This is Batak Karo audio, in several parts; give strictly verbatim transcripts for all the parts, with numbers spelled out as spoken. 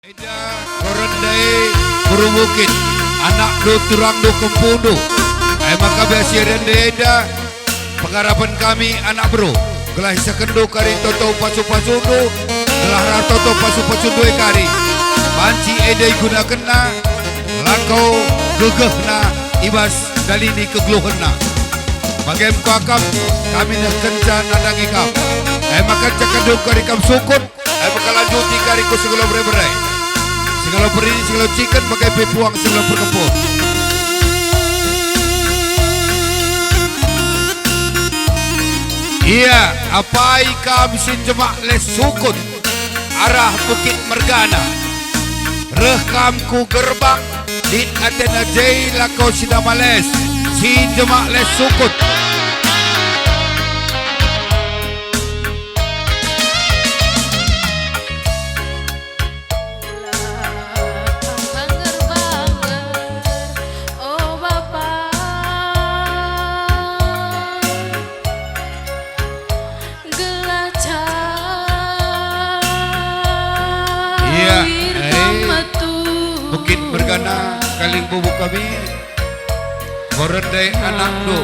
Enda, Korende, Guru Bukit, anakndu, turangndu, kempundu. E maka bas si rende enda, pengarapen kami anak beru, gelah isehkenndu kari toto pasu-pasundu, gelah reh toto pasu-pasundu e kari. Banci enda igunakenna lako gegehna i bas ndalini kegeluhenna. Bage me kap, kami nehkenca nandangi kam. E maka cakapndu kari kam sukut, e maka lanjuti kari ku si enggo bere-bere. Si enggo perini, si enggo ciken, bage pe puang si enggo perkempur. Ia, apai kam si njemak les sukut arah Bukit Mergana. Reh kam ku gerbang, lit atena je lako si njemak les, si njemak les sukut. Gelah cair. Ia, eh, kam metu. Bukit Mergana, Kaling Bubu kami, Korende anakndu.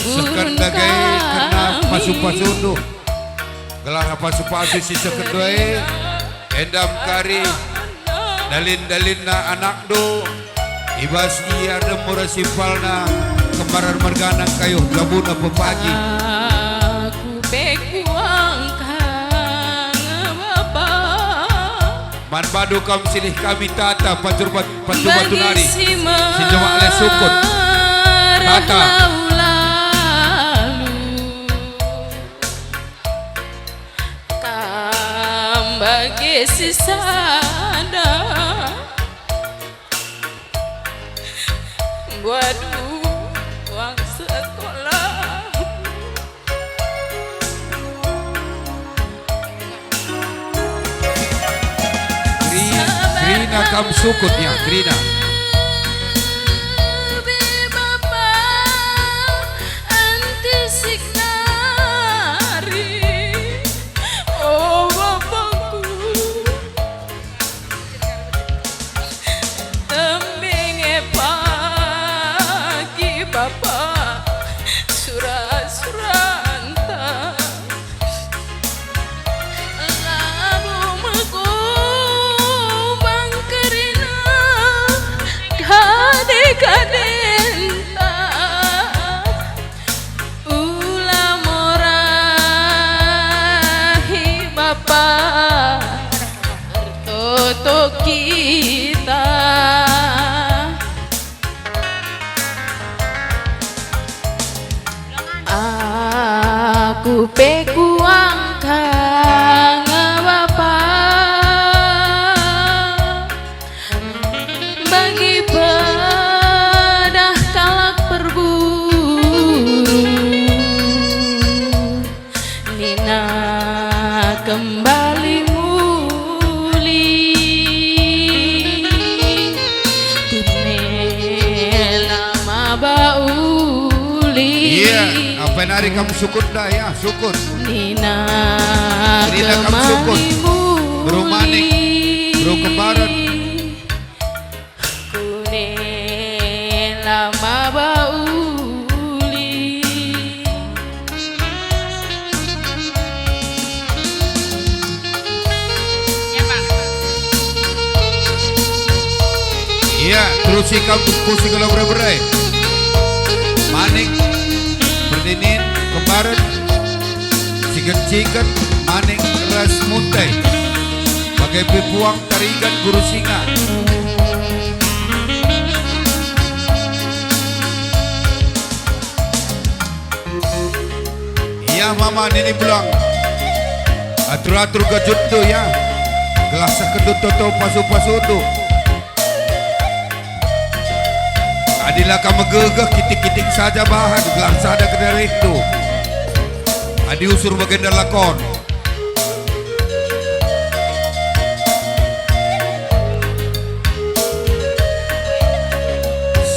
Sehken dage kena pasu-pasundu. Gelah pasu-pasu si sehkenndu e, enda me kari dalin-dalinna anakndu. I bas ia remur simpalna kembaran Mergana kayuh jabuna pepagi. Aku pe kuangkang, Bapa. Man bandu kam silih kami tata pancur bat-, pancur batu nari, si njemak les sukut. Tata. Kam bage si sada. Buat uang sekolah. Keri-, kerina kam sukut, ya, kerina. Bapa, antisik nari, o Bapangku. Tembinge pagi Bapa sura-suranta. Labo mekubang kerina kade-kadenta. Ula morahi Bapa, ertoto kita. Aku pe kuangkang Bapa. Bagi pedah kalak perburu, nina kembali muli, tunela maba uli. Iya, apai nari kam sukut dah, ya, sukut. Nina, nina kam sukut. Kembali muli. Bro Manik, Bro Kembaran. Kunela maba uli. Iya, terusi kam ku si enggo bere-bere. Manik, Perdinin, Kembaran, Ciken-ciken, Manik ras Munte. Bage pe puang Tarigan Guru Singa. Ia mama nini belang. Atur-atur gajutndu ya. Gelah sehkenndu toto pasu-pasundu. Adi la kam megegeh, kitik-kitik saja bahan, gelah sada kedarihndu. Adi usur bagenda lakon.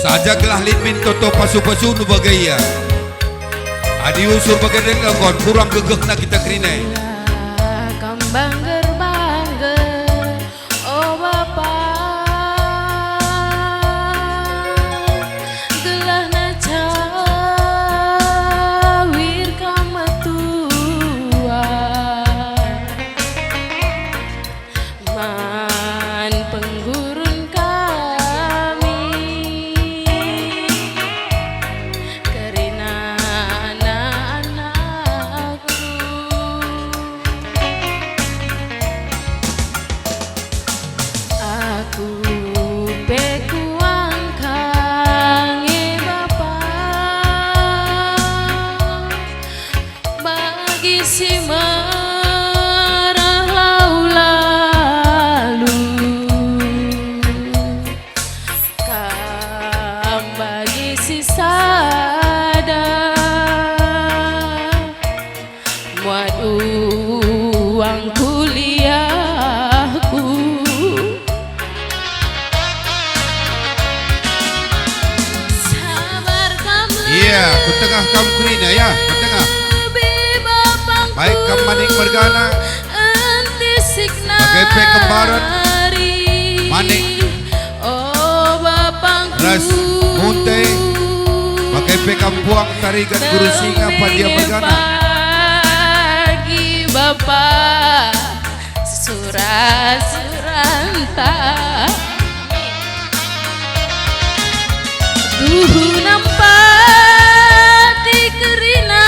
Saja gelah lit min toto pasu-pasundu bage ia. Adi usur bagenda lakon, kurang gegehna kita kerina e. Kam bangger-bangger. si merah lau lalu, kam bagi si sada. Muat uang kuliahku. Sabar kam. Iya, ku tengah kam kerina, ya, ku tengah. Lebih bapangku. Baik kam Manik mergana. Enti sikna. Bage pe kembaran. Manik. Oh, bapangku. Ras Munte, bage pe kam puang Tarigan Guru Singa, Pandia mergana. Pagi bapa sura-suranta. Tuhu nampati kerina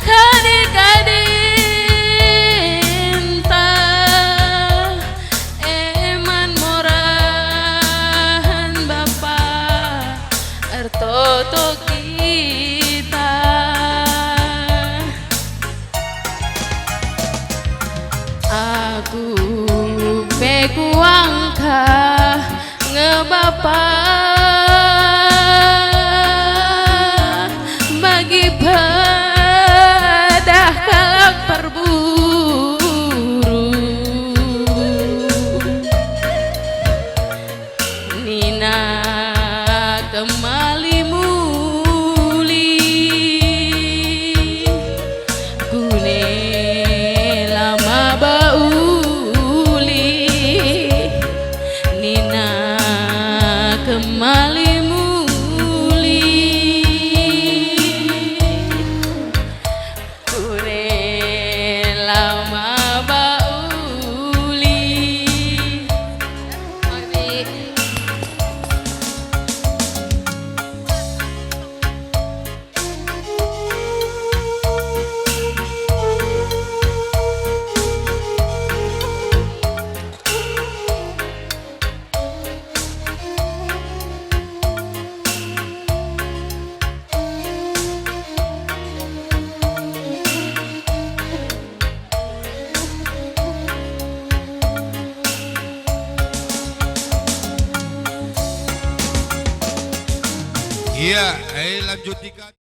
kade-kadenta. Eman morahan bapa ertoto kita. Aku pe kuangka nge bapa bagi pedah kalak perburu. Nina kemali muli, kune la maba uli. Nina kemali muli, kune la maba uli. Iya, eh, lanjutkan.